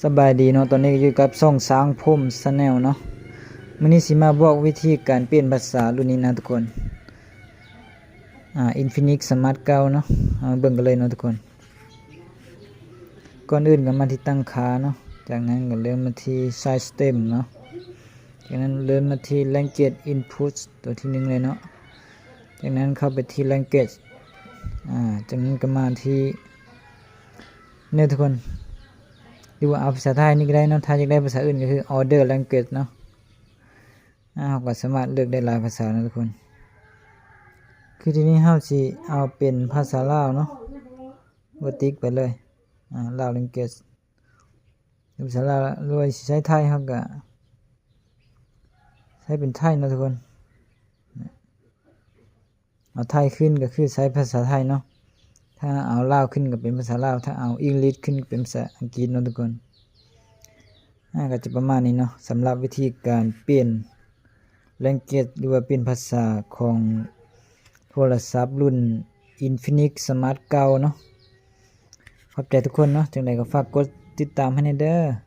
ສະບາຍດີເນາະ ຕອນນີ້ກໍຢູ່ກັບຊ່ອງຊ້າງພົມ Channel ເນາະ. ມື້ນີ້ຊິມາບອກວິທີການປ່ຽນພາສາລຸ້ນນີ້ນະທຸກຄົນ. ອ່າ Infinix Smart ເກົ່າເນາະ. ເຮົາເບິ່ງກັນເລີຍເນາະທຸກຄົນ. ກ່ອນອື່ນກໍມາທີ່ຕັ້ງຄ່າເນາະ, ຈາກນັ້ນກໍເລື່ອນມາທີ່ System ເນາະ, ຈາກນັ້ນເລື່ອນມາທີ່ Language Input ຕົວທີໜຶ່ງເລີຍເນາະ. ຈາກນັ້ນເຂົ້າໄປທີ່ Language ອ່າ ຈາກນັ້ນກໍມາທີ່ ນີ້ທຸກຄົນ, ຫຼືວ່າເອົາພາສາໄທນີ້ກໍໄດ້ເນາະ, ຖ້າຢາກໄດ້ພາສາອື່ນກໍຄື Other Language ເນາະ. ອ່າ ເຮົາກໍສາມາດເລືອກໄດ້ຫຼາຍພາສາເນາະທຸກຄົນ. ຄືທີນີ້ເຮົາຊິເອົາເປັນພາສາລາວເນາະ, ບໍ່ຕິກໄປເລີຍ ອ່າ Lao Language ເປັນພາສາລາວ, ຫຼືວ່າຊິໃຊ້ໄທ ເຮົາກໍໃຊ້ເປັນໄທເນາະທຸກຄົນ. ເອົາໄທຂຶ້ນກໍຄືໃຊ້ພາສາໄທເນາະ, ຖ້າເອົາລາວຂຶ້ນກໍເປັນພາສາລາວ, ຖ້າເອົາ English ຂຶ້ນກໍເປັນພາສາອັງກິດເນາະທຸກຄົນ. ອ່າ ກໍຈະປະມານນີ້ເນາະ, ສຳລັບວິທີການປ່ຽນ language ຫຼືວ່າປ່ຽນພາສາຂອງໂທລະສັບລຸ້ນ Infinix Smart ເກົ່າເນາະ. ຂອບໃຈທຸກຄົນເນາະ, ຈັ່ງໃດກໍຝາກກົດຕິດຕາມໃຫ້ແດ່ເດີ້.